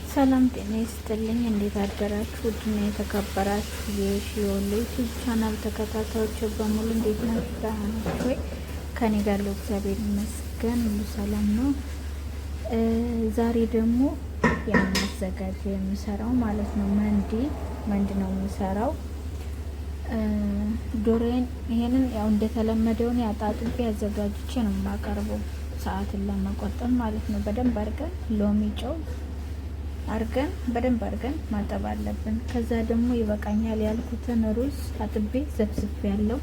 ሰላም ጤና ይስጥልኝ። እንዴት አደራችሁ? ውድና የተከበራችሁ የሺወሎ ዩቲዩብ ቻናል ተከታታዮች በሙሉ እንዴት ናችሁ? ደህና ናችሁ ወይ? ከኔ ጋር ያለው እግዚአብሔር ይመስገን ሁሉ ሰላም ነው። ዛሬ ደግሞ የማዘጋጀው የምሰራው ማለት ነው መንዲ መንድ ነው የምሰራው። ዶሮዬን ይሄንን ያው እንደተለመደውን አጣጥቤ አዘጋጅቼ ነው የማቀርበው፣ ሰዓትን ለመቆጠብ ማለት ነው። በደንብ አድርገን ሎሚ፣ ጨው አርገን በደንብ አርገን ማጠብ አለብን። ከዛ ደግሞ ይበቃኛል ያልኩትን ሩዝ አጥቤ ዘፍዝፍ ያለው።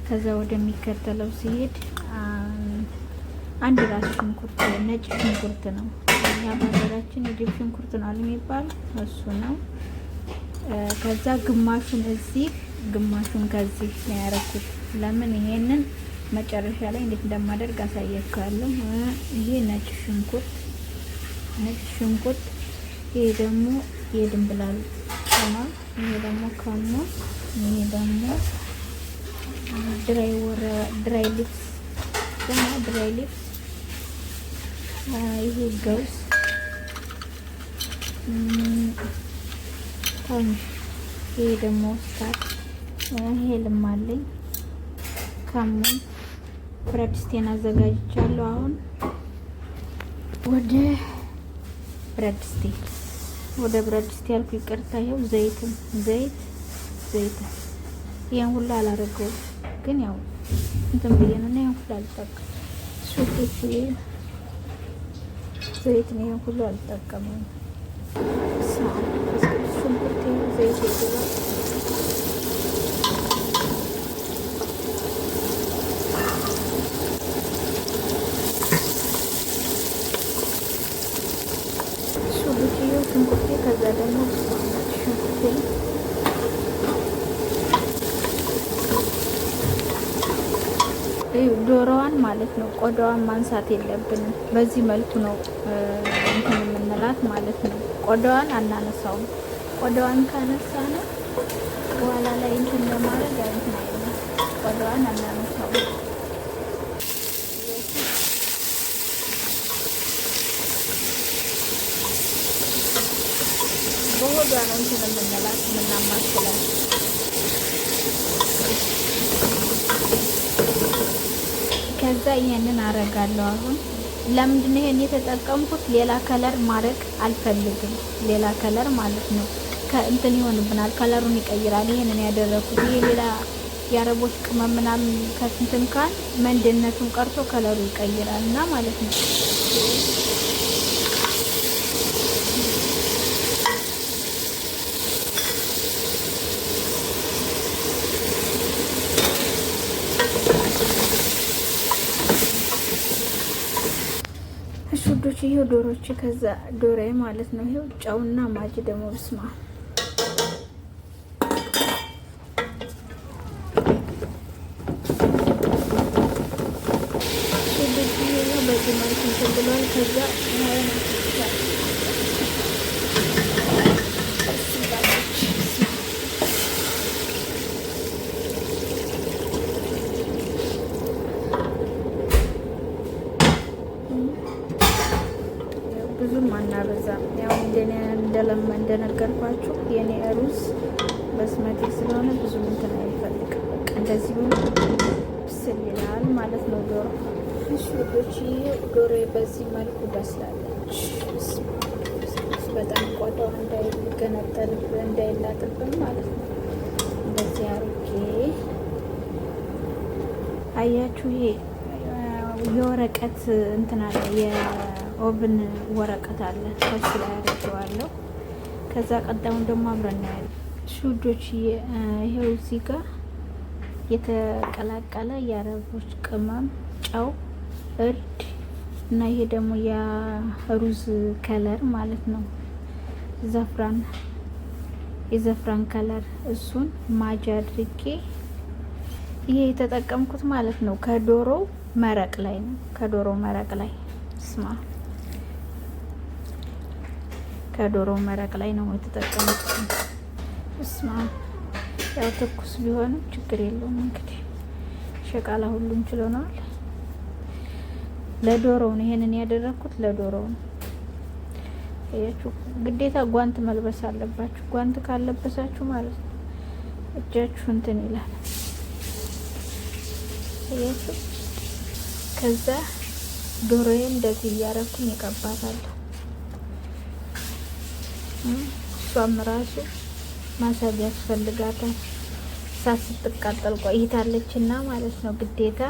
ከዛ ወደሚከተለው ሲሄድ አንድ ራስ ሽንኩርት፣ ነጭ ሽንኩርት ነው። እኛ በሀገራችን የጅብ ሽንኩርት ነው የሚባል እሱ ነው። ከዛ ግማሹን እዚህ ግማሹን ከዚህ ነው ያረኩት። ለምን ይሄንን መጨረሻ ላይ እንዴት እንደማደርግ አሳያችኋለሁ። ይሄ ነጭ ሽንኩርት ነጭ ሽንኩርት፣ ይሄ ደግሞ የድንብላል ቅመም፣ ይሄ ደግሞ ከሙን፣ ይሄ ደግሞ dry leaves ደግሞ dry leaves፣ ይሄ ገውስ ትንሽ፣ ይሄ ደግሞ star፣ ይሄ ልማለኝ ከሙን፣ ብረት ድስቴን አዘጋጅቻለሁ። አሁን ወደ ብረት ድስቴ ያልኩ ይቅርታ። ይኸው ዘይትም ዘይት ዘይት ይሄን ሁሉ አላደረገውም፣ ግን ያው እንትን ብዬ ነው እና ይሄን ሁሉ አልጠቀም ሱቶች ዘይት ነው። ይሄን ሁሉ አልጠቀመም። ሽንኩርት ዘይት ይገባል። ሽንኩርቴ ከዛ ደግሞ ሽንኩርቴ ዶሮዋን ማለት ነው። ቆዳዋን ማንሳት የለብንም። በዚህ መልኩ ነው እንትን የምንላት ማለት ነው። ቆዳዋን አናነሳውም። ቆዳዋን ካነሳ ነው በኋላ ላይ እንትን ለማድረግ እንትን አይልም። ቆዳዋን አናነሳውም። በሆዷ ነው እንትን የምንላት የምናማስላት። ከዛ ይሄንን አረጋለሁ። አሁን ለምንድን ነው ይሄን የተጠቀምኩት? ሌላ color ማድረግ አልፈልግም። ሌላ color ማለት ነው ከእንትን ይሆንብናል፣ color ኡን ይቀይራል። ይሄንን ያደረኩት ይሄ ሌላ የአረቦች ቅመም ምናምን ከእንትን ካል መንድነቱን ቀርቶ color ኡ ይቀይራል እና ማለት ነው። እሺ ውዶች፣ ይሄው ዶሮች ከዛ ዶሮዬ ማለት ነው። ይሄው ጨውና ማጅ ደግሞ ብስማ ውዶች፣ ይሄው በዚህ መልኩ እንትን ብሏል። ከዛ ብዙም አናበዛም። ያው እንደነገርኳችሁ የኔ ሩዝ በስመቴ ስለሆነ ብዙም እንትን አይፈልግም። በቃ እንደዚህ ብሎ ብስል ይላል ማለት ነው ዶሮ። እሺ ውዶች፣ ዶሮ በዚህ መልኩ በስላለች። በጣም ቆዳው እንዳይገነጠልብን እንዳይላጥብን ማለት ነው። እንደዚህ አርጌ አያችሁ፣ ይሄ የወረቀት እንትን አለ የ oven ወረቀት አለ ከሱ ላይ አደርገዋለሁ። ከዛ ቀጣዩን ደግሞ አብረን እናያለን። እሺ ውዶች፣ ይሄው እዚህ ጋር የተቀላቀለ የአረቦች ቅመም፣ ጨው፣ እርድ እና ይሄ ደግሞ የሩዝ color ማለት ነው። ዘፍራን የዘፍራን color እሱን ማጅ አድርጌ ይሄ የተጠቀምኩት ማለት ነው። ከዶሮ መረቅ ላይ ነው። ከዶሮ መረቅ ላይ ስማ፣ ከዶሮ መረቅ ላይ ነው የተጠቀምኩት። ስማ፣ ያው ትኩስ ቢሆንም ችግር የለውም እንግዲህ ሸቃላ ሁሉም ችሎነዋል። ለዶሮው ነው ይሄንን ያደረኩት ለዶሮው ነው። አያችሁ፣ ግዴታ ጓንት መልበስ አለባችሁ። ጓንት ካለበሳችሁ ማለት ነው እጃችሁ እንትን ይላል። አያችሁ፣ ከዛ ዶሮዬን እንደዚህ እያረኩኝ እቀባታለሁ። እሷም ራሱ ማሳጅ ያስፈልጋታል። እሳት ስትቃጠል ቆይታለች እና ማለት ነው ግዴታ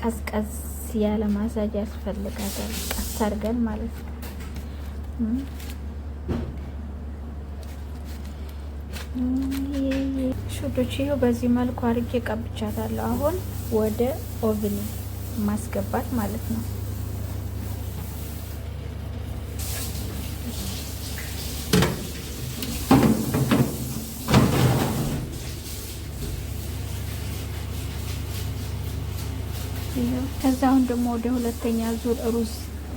ቀዝቀዝ ያለ ማሳጅ ያስፈልጋታል። ቀስ አድርገን ማለት ነው። ሹዶች ይኸው በዚህ መልኩ አድርጌ ቀብቻታለሁ። አሁን ወደ oven ማስገባት ማለት ነው። ከዛ አሁን ደግሞ ወደ ሁለተኛ ዙር ሩዝ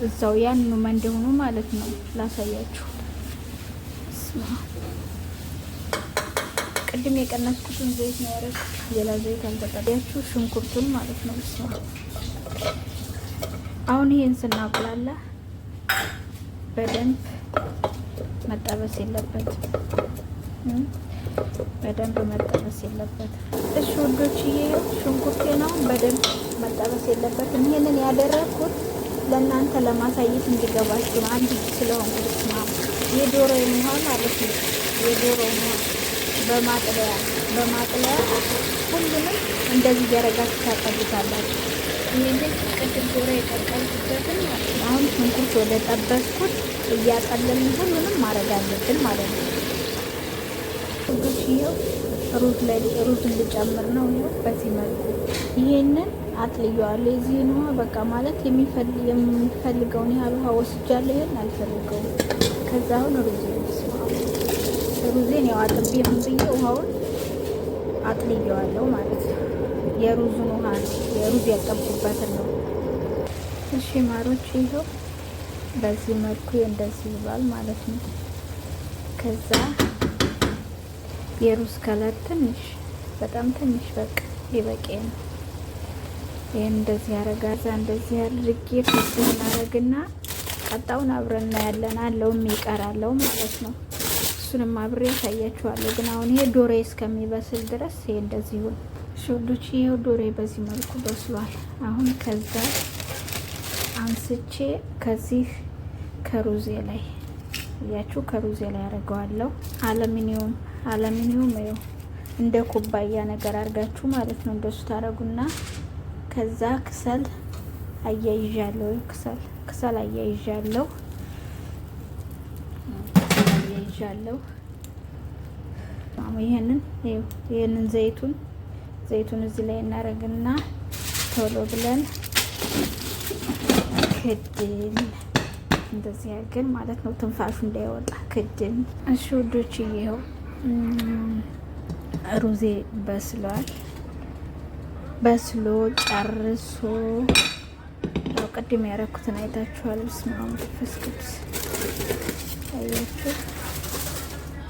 እዛው ያንኑ እንደሆኑ ማለት ነው ላሳያችሁ። ቅድም የቀነስኩትን ዘይት ነው ያደረኩት፣ ሌላ ዘይት አልተጠቀምኩም። ሽንኩርቱን ማለት ነው። አሁን ይሄን ስናቁላላ በደንብ መጠበስ የለበትም። በደንብ መጠበስ የለበትም። እሺ ውዶችዬ፣ ሽንኩርቴን አሁን በደንብ መጠበስ የለበትም። ይሄንን ያደረኩት ለእናንተ ለማሳየት እንዲገባችሁ ነው። አንድ እጅ ስለሆንኩ ስማ፣ የዶሮ ውሃ ማለት ነው። የዶሮ ውሃ በማጥለያ በማጥለያ ሁሉንም እንደዚህ እያደረጋችሁ ታጠቡታላችሁ። ይህንን ቅድም ዶሮ የቀቀልኩበትን ማለት ነው። አሁን ሽንኩርት ወደ ጠበስኩት እያጠለልን ሁሉንም ማድረግ አለብን ማለት ነው። ይኸው ሩዝ ላይ ሩዝን ልጨምር ነው። ይኸው በዚህ መልኩ ይሄንን አጥልየዋለሁ። የዚህን ውሃ በቃ ማለት የሚፈልገውን ያህል ውሃ ወስጃለሁ። ይሄን አልፈልገውም። ከዛ አሁን ሩዜን ያው አጥቤ ምን ብዬ ውሃውን አጥልየዋለሁ ማለት ነው። የሩዙን ውሃ ነው፣ የሩዝ ያጠብኩበትን ነው። እሺ ማሮች፣ ይኸው በዚህ መልኩ እንደዚህ ይባል ማለት ነው። ከዛ የሩዝ color ትንሽ በጣም ትንሽ በቃ ይበቂ ነው። ይሄን እንደዚህ ያረጋ እዛ እንደዚህ አድርጌ ፍስህን አረግና ቀጣውን አብረን እናያለን። አለውም ይቀራለው ማለት ነው። እሱንም አብሬ ያሳያችኋለሁ። ግን አሁን ይሄ ዶሬ እስከሚበስል ድረስ ይሄ እንደዚህ ይሁን። እሺ ይሄው ዶሬ በዚህ መልኩ በስሏል። አሁን ከዛ አንስቼ ከዚህ ከሩዜ ላይ እያችሁ ከሩዜ ላይ አደርገዋለሁ። አለሚኒየም አለሚኒየም ይኸው እንደ ኩባያ ነገር አድርጋችሁ ማለት ነው። እንደሱ ታደርጉና ከዛ ክሰል አያይዣለሁ። ክሰል ክሰል አያይዣለሁ አያይዣለሁ። ይሄንን ይሄንን ዘይቱን ዘይቱን እዚህ ላይ እናደርግና ቶሎ ብለን ክድን እንደዚህ አድርገን ማለት ነው፣ ትንፋሹ እንዳይወጣ ክድን። እሺ ውዶች፣ ይኸው ሩዜ በስሏል። በስሎ ጨርሶ ያው ቅድም ያደረኩትን አይታችኋል። በስመ አብ ወመንፈስ ቅዱስ አያችሁ።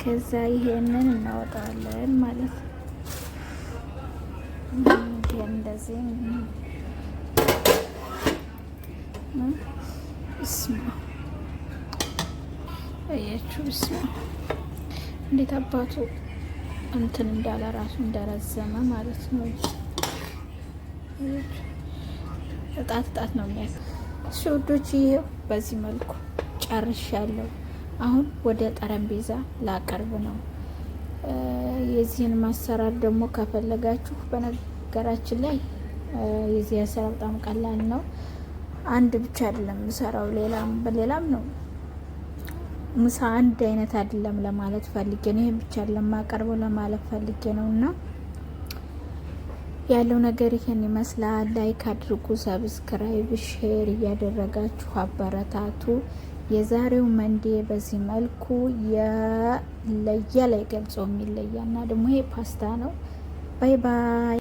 ከዛ ይሄንን እናወጣዋለን ማለት ነው። ይሄን እንደዚህ እስማ አያችሁ። እስማ እንዴት አባቱ እንትን እንዳለ ራሱ እንደረዘመ ማለት ነው። እጣት እጣት ነው የሚያስ እሺ ውዶች፣ ይሄው በዚህ መልኩ ጨርሻለሁ። አሁን ወደ ጠረጴዛ ላቀርብ ነው። የዚህን ማሰራር ደግሞ ከፈለጋችሁ በነገራችን ላይ የዚህ አሰራር በጣም ቀላል ነው። አንድ ብቻ አይደለም የምሰራው፣ ሌላም በሌላም ነው። ምሳ አንድ አይነት አይደለም ለማለት ፈልጌ ነው። ይሄ ብቻ ለማቀርበው ለማለት ፈልጌ ነው። እና ያለው ነገር ይሄን ይመስላል። like አድርጉ፣ subscribe፣ share እያደረጋችሁ አበረታቱ። የዛሬው መንዴ በዚህ መልኩ የለየ ላይ ገልጾ የሚለያ እና ደግሞ ይሄ ፓስታ ነው። bye bye።